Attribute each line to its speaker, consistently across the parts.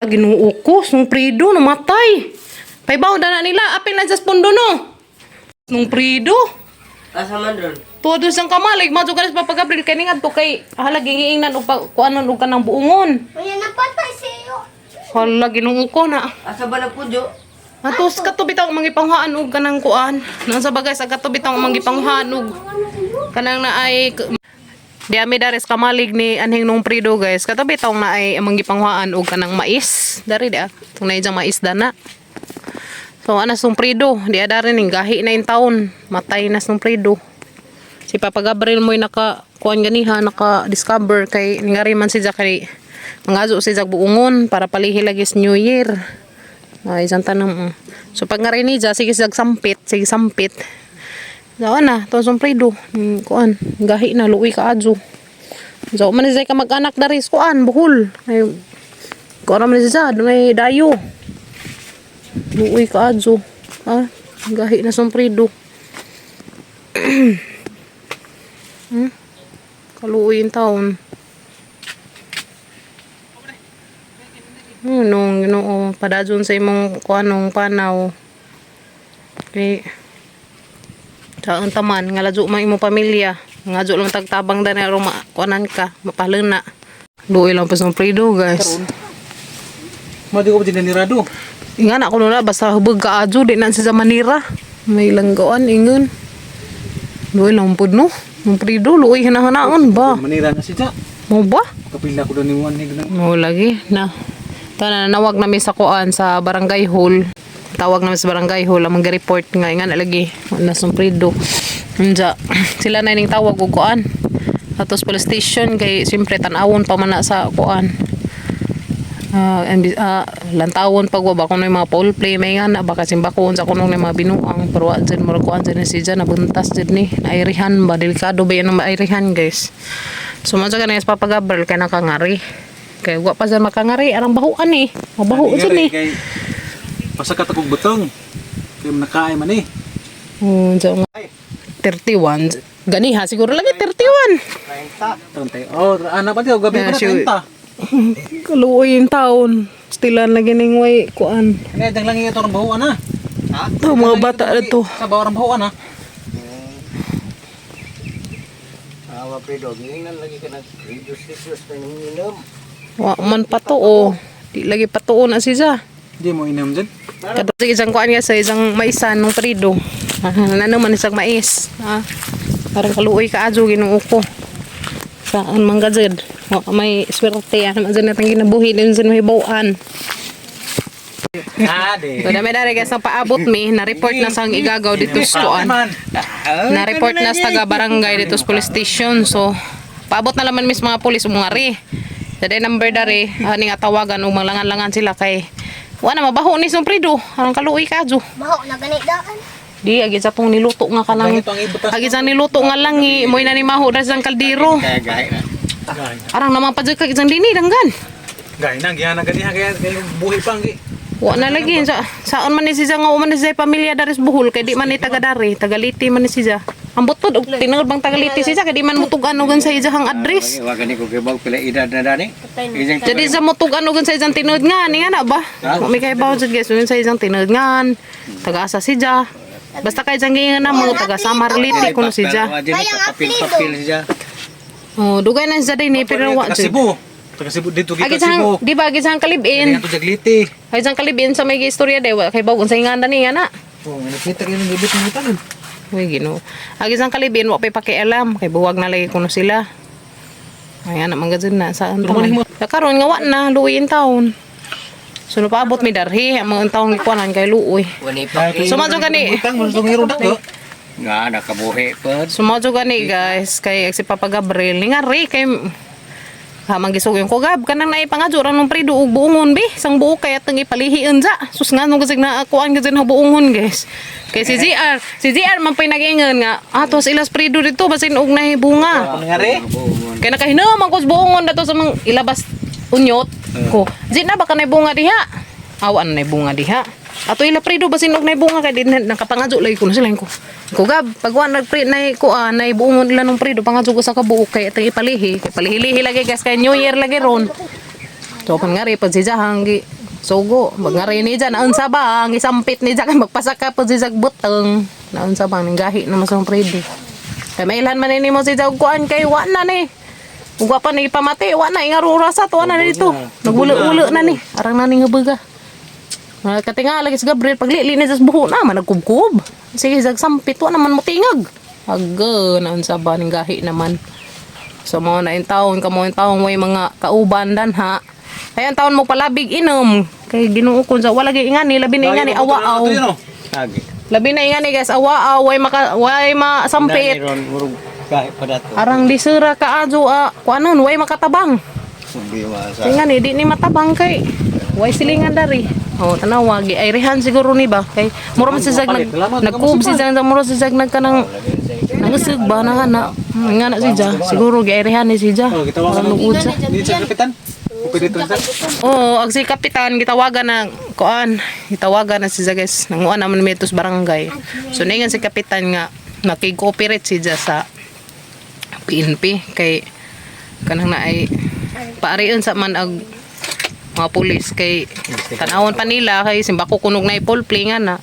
Speaker 1: Ginoo ko, nung Prido, namatay. Paybaw na na nila, apil na sa pundo no. Nung Prido.
Speaker 2: Asa man ron?
Speaker 1: Tuwa doon siyang kamalig, madyo ka na sa Papa Gabriel, kay nga to kay halag giingnan og kuanon og kanang buongon.
Speaker 3: Wala napatay sa iyo.
Speaker 1: Hala, Ginoo ko na.
Speaker 2: Asa ba nagpudyo?
Speaker 1: Atos kato bitaw ang mangipanghaan og kanang kuan. Nang sa bagay sa kato bitaw ang mangipanghaan og kanang na ay di ami dares kamalig ni anhing nung Prido, guys. Kato bitaw na ay ang mangipanghaan og kanang mais. Dari di ah. Tung na mais dana. So anas nung Prido, di adari ning gahi na in taon. Matay na nung Prido. Si Papa Gabriel mo'y naka kuan ganiha, naka discover kay ningari man si Jack kay mangazo si Jack buungon para palihi lagi sa New Year. Ay, isang tanong. So pag nga rin niya, sige sige sampit, sige sampit. Dawa na, to sa Prido. Kuan, gahi na luwi ka adyo. So man siya ka mag-anak dari sa kuan, Bohol. Ay, kuan man siya, may dayo. Luwi ka adyo. Ah, gahi na sa Prido. Kaluoy yung taon. Nung Ginoo padadyon sa imong kuanong panaw. Kay sa ang taman nga ladyo man imong pamilya. Nga adyo lang tagtabang dani aron makuanan ka, mapaluna. Luoy lang pa sa Prido, guys.
Speaker 4: Madi ko pa din nirado.
Speaker 1: Ingan ako nula basta hubog ka adyo di na siya sa Manila. May langgoan ingon. Luoy lang pud no. Nung Prido luoy hinahanaon ba?
Speaker 4: Manira na siya.
Speaker 1: Mo ba?
Speaker 4: Kapila ko doon ni Juan ni ganang.
Speaker 1: Oo, lagi na. Ta nanawag nami sa kuan sa barangay hall. Tawag nami sa barangay hall ang report nga nga na lagi na sumprido. Unja sila na ning tawag og kuan. Atos police station kay siyempre tan-awon pa man na sa kuan. Lantawon pag wa ba kuno yung mga pole play may nga na baka simbakon sa kuno ng mga binuang pero wa dyan murag kuan dyan si dyan nabuntas dyan ni nairihan ba, delikado ba yan ang mairihan, guys? So mo ka na sa Papa Gabriel kay nakangari kay wa pa dyan makangari arang bahuan eh, mabaho dyan eh.
Speaker 4: Kay pasakat akong butong. Kay nakaay man eh.
Speaker 1: Oh, dyan nga 31 ganiha siguro lagi 31.
Speaker 4: 30. Oh, anak pa di gabi
Speaker 1: Yeah,
Speaker 4: pa na 30.
Speaker 1: Kaluoy yung taon stilan lagi ning way kuan.
Speaker 4: Kaya dang lang ito ang bahuan na.
Speaker 2: Ha?
Speaker 1: To mga bata na to.
Speaker 4: Sa bawang bahuan na.
Speaker 2: Awa Prido, ngingnan lagi ka nag reduce na nung inom.
Speaker 1: Wa man patuo, di lagi patuo na siya.
Speaker 4: Di mo inom dyan.
Speaker 1: Kato sa isang kuan nga sa isang maisan nung Prido. Ah, ano man isang mais. Ah, parang kaluoy ka adyo Ginoo ko. Saan man ka jud? Wa ka may swerte ano man jud natang ginabuhi din sa mahibaw-an.
Speaker 4: Ah, di.
Speaker 1: So dami dari guys, paabot mi na report na sang igagaw dito sa kuan.
Speaker 4: Man.
Speaker 1: Na report na sa taga barangay dito sa police station. So paabot na laman mis mga pulis umungari. Dade number dare ani nga tawagan ug maglangan-langan sila kay wa na mabaho ni sung Prido. Arang kaluoy ka adyo.
Speaker 3: Baho na gani daan.
Speaker 1: Di agi sa tong niluto nga kanang
Speaker 4: Ganito ang ibutas.
Speaker 1: agi sa niluto nga langi moy na ni maho ra sang kaldero.
Speaker 2: Kaya gahi na.
Speaker 4: Gay na.
Speaker 1: Arang naman pa jud kag isang dini danggan.
Speaker 4: Gay na gihana ganiha kaya kay buhi pa ang gi.
Speaker 1: Wa na lagi sa saan man ni siya nga wa man ni siya pamilya dari sa Bohol kay di man ni taga dari, taga Liti man ni siya. Ambot pod og tinuod bang taga Liti siya kay di man mutug-an og sa iyang address.
Speaker 2: Wa gani ko kay pila edad na dani. Isang
Speaker 1: Jadi sa mutug-an og sa iyang tinuod nga ni nga na ba? Wa may kay bawo jud guys, sa iyang tinuod ngan. Taga asa siya. Basta kay jang giingan na mo taga Samar Liti kuno siya.
Speaker 2: Papil-papil siya.
Speaker 1: Oh, dugay na siya din eh, pero wa
Speaker 4: Taga
Speaker 1: jud.
Speaker 4: Cebu. Taga Cebu dito
Speaker 1: Agi
Speaker 4: gikan
Speaker 1: sang,
Speaker 4: Cebu.
Speaker 1: di ba agi sang kalibin?
Speaker 4: Dito Jagliti.
Speaker 1: Ay sang kalibin sa may istorya day wa kay bawon sa inganda ni nga na.
Speaker 4: Oh, nakita kayo ng gibit ng tanan.
Speaker 1: Uy, Ginoo. Agi sang kalibin wa pay pakialam kay buwag na lagi kuno sila. Ay ana man gud na saan
Speaker 4: Pero maning
Speaker 1: taman. Sa karon nga wa na luoy in taon. So napaabot mi darhi ang mga taong gikuanan kay luoy.
Speaker 2: Wani pa.
Speaker 1: Sumadyo gani.
Speaker 4: Butang mo sa ngiro dako.
Speaker 2: Nga nakabuhi pa.
Speaker 1: Sumadyo gani guys kay si Papa Gabriel ni nga ri kay Hamang gisog yung kugab kanang naipangadyo ra nung prido og buongon bi sang buok kay atong ipalihion ja sus nga nung kasig na kuan gud na buongon, guys, kay si GR man pay nag-ingon nga atos ilas prido dito basin og nahi bunga.
Speaker 4: Ano nga re?
Speaker 1: Kay nakahinom ang kus buongon dato sa mga ilabas unyot ko di na baka nay bunga diha awa na nay bunga diha ato ila prido basin og nay bunga kay di na nakapangadyo lagi ko na sila ko kugab pag wa nagpri nay kuan nay buongon ila nung prido pangadyo ko sa kabuok kay atong ipalihi kay palihilihi lagi guys kay New Year lagi ron. So pan ngari pag si Jahang gi sugo, magngari ni Jan naunsa ba ang isampit ni Jack magpasaka pag si Jag butang. Naunsa ba ning gahi naman sa Fredo. Kay mailhan man ni mo si Jag kuan kay wa na ni. Ug wa pa ni pamati, wa na ingarura sa to na dito. Nagulo-ulo na ni. Arang na ni nga baga. Mga katinga lagi si Gabriel paglili ni sa buho na man nagkubkob. Sige jag sampit wa naman motingag. Aga naunsa ba ning gahi naman. So mo na yung taon, kamo yung taon way mga kauban dan ha. Ay ang taon mo palabig inom. Kay Ginoo kun sa wala gyud ingani labi na ingani awa-aw.
Speaker 2: Agi.
Speaker 1: Labi na ingani guys awa-aw way maka way masampit.
Speaker 2: Ron murug gahi pa dato.
Speaker 1: Arang disura ka adyo ah, kuanon way makatabang.
Speaker 2: Sumbi sa.
Speaker 1: Ingani di ni matabang kay way silingan dari. Oh, tanawa gi ay rihan siguro ni ba kay mura man si jag nag nagkub si jag mura si jag nagkanang nangisig ba na nga na nga na si Ja siguro gi ay rihan ni si Ja.
Speaker 4: Oh, gitawagan
Speaker 1: Parang luod siya.
Speaker 4: Di siya kapitan. Pwede ito sir.
Speaker 1: Oo, ang si kapitan gitawagan na kuan, gitawagan na si Ja guys. Nanguan naman mi tos barangay. So ningan si kapitan nga makig-cooperate si Ja sa PNP kay kanang na ay paarion sa man ag mga pulis kay tanawon pa nila kay simbako kunog na ipol play nga na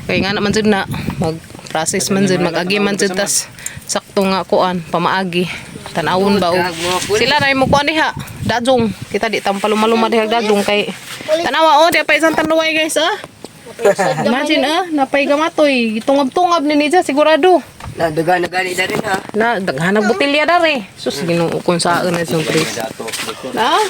Speaker 1: kay nga naman jud na mag process man jud mag-agi man jud tas sakto nga kuan pamaagi tanawon ba og sila na mo kuan diha dadong kita di tam palumaluma diha dadong kay tanawa oh di pa isang tanduay guys ah. Imagine ah, napay gamatoy gitungab-tungab ni niya sigurado.
Speaker 2: Na duga na gani dali na.
Speaker 1: Na daghan og botelya dare. Sus, Ginoo kun saan na isang Chris.
Speaker 2: Dato.
Speaker 1: Ah,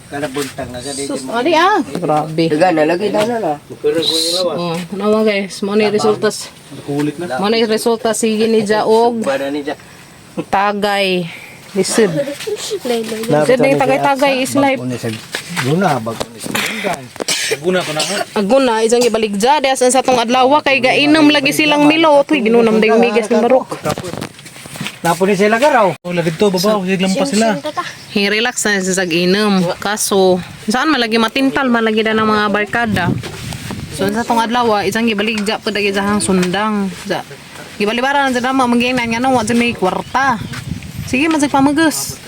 Speaker 2: Kana buntang na sa di.
Speaker 1: sus, ani ah. Grabe.
Speaker 2: Duga na lagi dana na. Mukurog ko nila wa.
Speaker 1: Oh, tanawa guys, mo ni resultas.
Speaker 4: Kulit na.
Speaker 1: Mo ni resulta sige ni og
Speaker 2: Bana ni ja.
Speaker 1: tagay. Lisod. Lisod na yung tagay-tagay is life.
Speaker 2: Una sa guna bag ni sa bungan.
Speaker 4: Guna ko na ha.
Speaker 1: Aguna, isang ibaligja, diya sa tong adlaw kay gainom lagi silang milo. Tuy, ginunam ding migas ng barok.
Speaker 2: Napo ni sila garaw.
Speaker 4: Wala dito babaw, sige lampas sila.
Speaker 1: Hi relax na siya sa inom. Kaso, saan malagi matintal, malagi na ng mga barkada. So, sa tong adlaw, isang gibaligja po dagi sa sundang. Sa, gibalibara na sa dama, magingnan nga no, wa may kwarta. Sige, masig pamagus.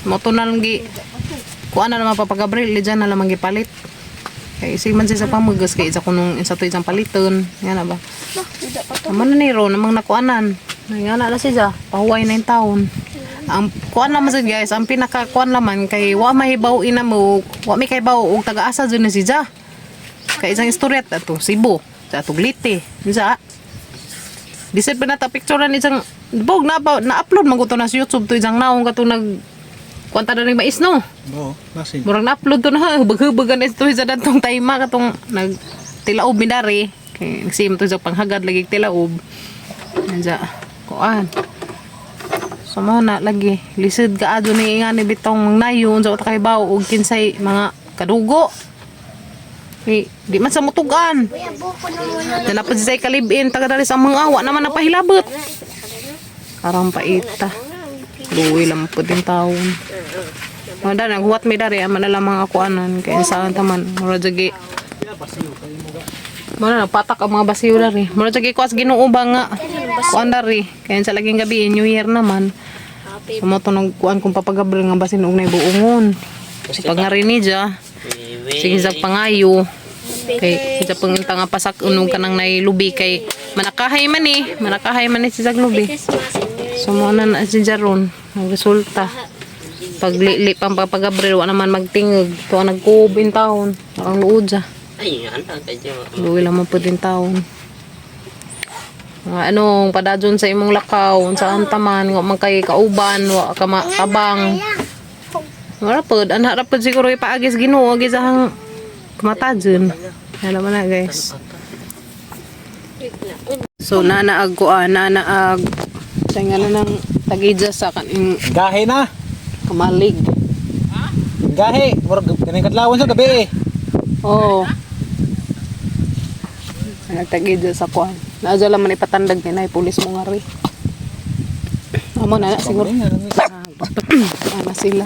Speaker 1: Moto na lang gi, kuan na naman papagabril, dyan na lang gipalit. Kay sige man siya sa pamagas kay isa kunong isa to isang paliton. Nga na ba? Amo na ni ro namang nakuanan. Nga na na siya, pahuway na yung taon. Ang kuan naman sa guys, ang pinaka kuan laman kay wa mahibaw ina mo, wa may kaybaw og taga-asa jud ni siya. Kay isang istorya ta to Cebu, sa atong Leyte. Unsa? Bisad pa na ta picture ni isang bog na pa na-upload man ko to na sa YouTube to isang naong kato nag kuan ta na ning mais no.
Speaker 4: Oo, nasin.
Speaker 1: Murag na-upload to na hubag-hubagan ito sa datong time katong nag tilaob mi dari kay nagsim to sa panghagad lagi tilaob. Nanja kuan. So mo na lagi lisod ka adto ni nga ni bitong mangnayon sa kay baw og kinsay mga kadugo. Eh, di man sa mutugan.
Speaker 3: Kuya, buko na muna.
Speaker 1: Na napad siya kalibin taga dari sa mga awa naman napahilabot. Arang paita. Luwi lang po din taon. Mada naghuwat mi dari ama na lang mga kuanan kay saan taman mura jagi. Mura na patak ang mga basiyo dari. Mura jagi kuas Ginoo ba nga kuan dari kay sa laging gabi New Year naman. Mo to nag kuan kung papagabril nga basin og nay buongon. Sa pangarini ja. Sige sa pangayo. Kay sa pangita nga pasak unog kanang nay lubi kay manakahay man eh. Manakahay man eh si Zaglubi. So mo na na si Jaron ang resulta. Paglili pang papagabril wa naman magtingog. To ang nagkuob in taon. Ang luod siya.
Speaker 5: Ay, ano, kadyo.
Speaker 1: Luwi lang mo po din taon. Mga anong padadyon sa imong lakaw, saan taman, wa man kay kauban, wa ka makabang. Wala pod, anha ra pod siguro ipaagis Ginoo agi sa hang kamatadyon. Alam mo na guys. So nanaag ko ah, nanaag sa nga na ng tagidya sa kaning
Speaker 4: Gahe na.
Speaker 1: kamalig.
Speaker 4: Gahe, murag kaning kadlawon sa gabi eh.
Speaker 1: Oo. Nagtagidya sa kuan. Naadya lang man ipatandag ni nay pulis mo nga ri. Amo na na siguro. Ana sila.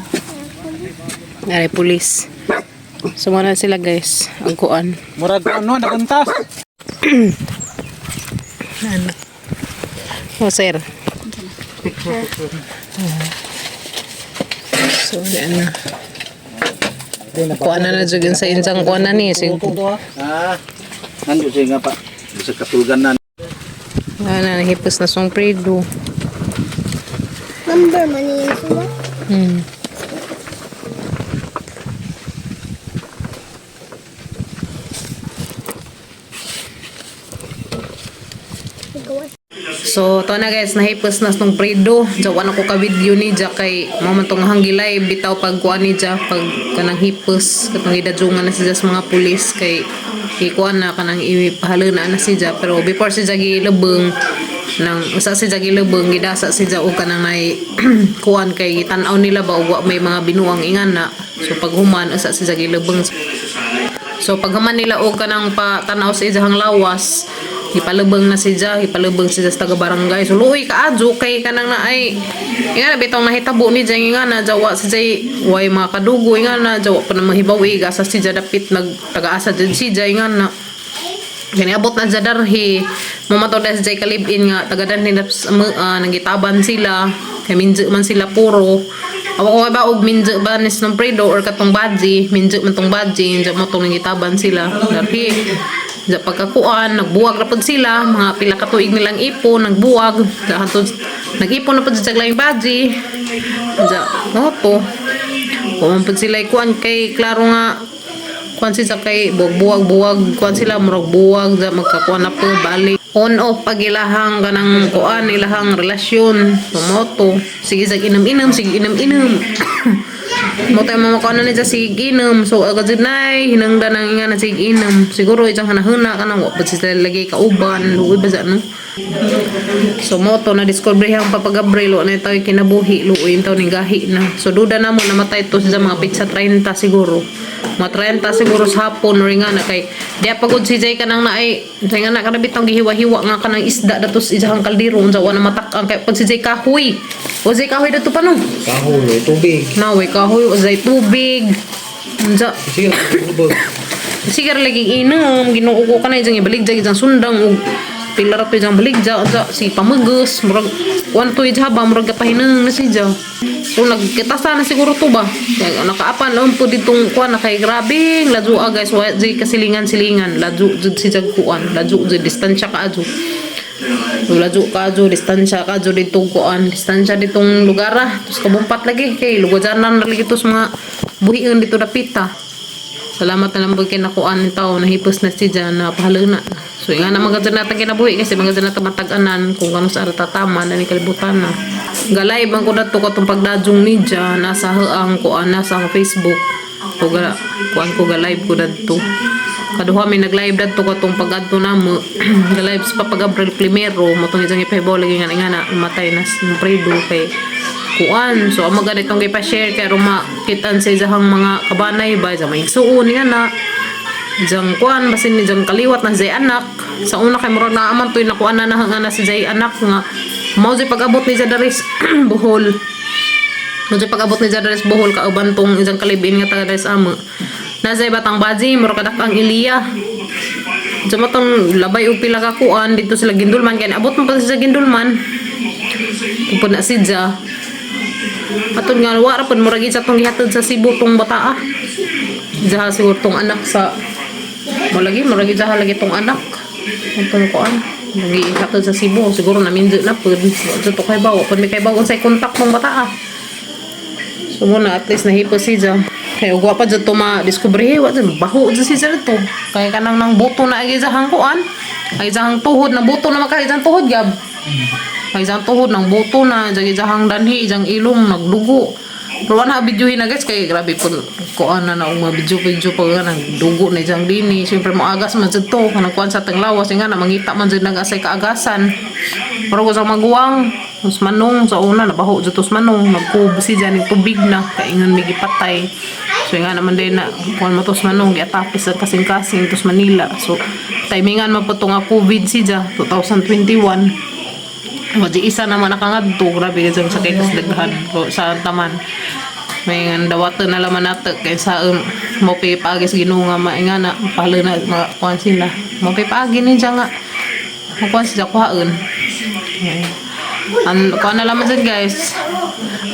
Speaker 1: Ngari pulis. So mo na sila guys, ang kuan.
Speaker 4: Murag ano naguntas.
Speaker 1: Ano? Oh, sir. So, yan na. Kuha na na jud sa insang kuha na ni. Sig
Speaker 4: Ah, nandun siya nga pa. Bisa katulgan na.
Speaker 1: na nahipos na song Fredo.
Speaker 3: Number man yun sila. Gawas.
Speaker 1: So, to na guys, nahipos na tong Fredo. Jawan ako ka video ni Ja kay mo man tong hanggi live bitaw pag kuan ni Ja pag kanang hipos katong gidadjungan na siya sa mga pulis kay ikuan na kanang ipahalana na si Ja, pero before si Ja gilabeng nang usa si Ja gilabeng gidasa si Ja og kanang nay kuan kay gitan-aw nila ba og wa may mga binuang ingana. So pag human usa si Ja gilabeng. So paghuman nila og kanang pa tanaw sa iyang lawas, gipalubeng na si Ja, gipalubeng si Ja sa taga barangay. So luoy kaadyo kay kanang na ay nga na bitong nahitabo ni Ja nga na jawa si Ja way mga kadugo nga na jawa pa na mahibaw asa si Ja dapit nag taga-asa jud si Ja nga na. Kani abot na sa darhi, mumatod na si Jay Kalibin nga tagadan ni nagitaban sila, kay minjo man sila puro. Awa ko ba og minjo ba ni Snompredo or katong badji, minjo man tong badji, minjo mo tong nagitaban sila darhi. Sa pagkakuan, nagbuwag ra pud sila, mga pila ka tuig nilang ipon, nagbuwag, sa hantod nag-ipon na pud sa laing badji. Sa mo to. Kuman pud sila ikuan kay klaro nga kuan sila kay buwag buwag kuan sila murag buwag da magkakuan na po balik on off pag ilahang kanang kuan ilahang relasyon tumoto sige sag inom-inom, sige inom-inom mo tayo mga na niya sige inom. So agad jud nay hinangda nang nga na sige inom siguro isang hanahuna kanang wa pa sila lagi kauban luoy ba sa ano. So mo to na discover ang Papa Gabriel wa na tayo kinabuhi luoy taw ni gahi na. So duda na mo namatay to sa mga pizza 30 siguro. Mga 30 siguro sa hapon or nga na kay di pa gud si Jay kanang naay say nga na kanang bitong gihiwa-hiwa nga kanang isda datos isang kaldero unsa wa na matak-ang kay pag si Jay kahoy. O Jay kahoy dato pa no.
Speaker 2: Kahoy, may tubig.
Speaker 1: Nawe kahoy o Jay tubig. Unsa
Speaker 2: Sige, tubig.
Speaker 1: Sige ra lagi inom, Ginoo ko kanay jang ibaligja jang sundang ug pila ra to jang baligja unsa si pamugos murag kuan to ba murag kapahinang na siya. So nagkitasa na siguro to ba. Kaya nakaapan lang po ditong kuan na kay grabe ladyo guys wa jay kasilingan-silingan ladyo jud si jag kuan ladyo jud distansya ka adyo. So, ladyo ka adyo distansya ka adyo ditong kuan distansya ditong lugar ah. Tapos kabumpat lagi kay lugajanan ra lagi to sa mga buhion dito dapita. Salamat na lang po kay nakuan ni tao, nahipos na si Jan, na pahaluna. So, nga na mga dyan natin kinabuhi kasi mga dyan natin matag-anan kung kano sa aratataman na ni kalibutan na. Galay bang ko dato katong pagdajong ni Jan, nasa haang kuan, nasa ang Facebook. Ko ga, kuan ko ga live ko dadto. Kaduha mi nag-live dadto katong pag-adto namo. Ga-live sa Papa Gabriel Primero, mo tong isang ipahibaw lagi nga nga na matay na si Fredo kay kuan. So amo ganitong gipa-share kay aron makitan sa isahang mga kabanay ba sa mga igsuon nga na jang kuan basin ni jang kaliwat na zay anak sa una kay murag naaman toy nakuan na nga na si zay anak nga mao jay pag-abot ni Jadaris Bohol, mao jay pag-abot ni Jadaris Bohol kauban tong isang kalibin nga taga Daris amo na zay batang baji murag kadak ang Iliya. So matong labay og pila ka kuan dito sila gindulman kay abot man pa sila sa gindulman tupod na si Ja. Atod nga wa ra pud murag isa tong gihatod sa Cebu tong bata ah. Jaha siguro tong anak sa mo lagi murag jaha lagi tong anak. Atong kuan lagi ihatod sa Cebu siguro na minjo na pud. Wa jud to kay bawo pud may kay bawo unsay kontak tong bata ah. So muna at least nahipo si Ja. Kay ug wa pa jud to ma-discover wa jud baho jud si Ja to. Kay kanang nang buto na agi jahang kuan. Ay jahang tuhod nang buto na makay jahang tuhod gab. May isang tuhod ng buto na, jang isang danhi, isang ilong, nagdugo. Pero wala videohin na guys, kay grabe po, kuan na na, mga video-video pa nga, nagdugo na isang dini. Siyempre, moagas man dyan to, kanang kuan sa tanglawas, nga na, mangita man dyan nag-asay kaagasan. Pero ko sa maguwang, mas manong, sa una, nabaho dyan tos manong, nagkub si dyan, yung tubig na, kaingan may gipatay. So nga naman din na, kuan mo tos manong, giatake sa kasing-kasing, tos Manila. So, timingan man po to nga COVID si dyan, 2021. Wadi isa naman nakangadto, grabe ka sa kay kasdaghan sa taman. May nga dawatan na laman nato kay sa mo pagis Ginoo nga mainga na palo na makuan sila. Mo paagi ni siya nga makuan sila kuhaon. Okay. An kuan na lamang sad, guys.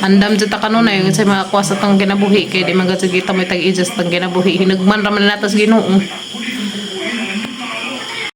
Speaker 1: Andam jud ta kanunay yung sa mga kuha sa tong kinabuhi kay di man gud kita may tag-adjust tong kinabuhi. Hinugman ra man nato sa Ginoo.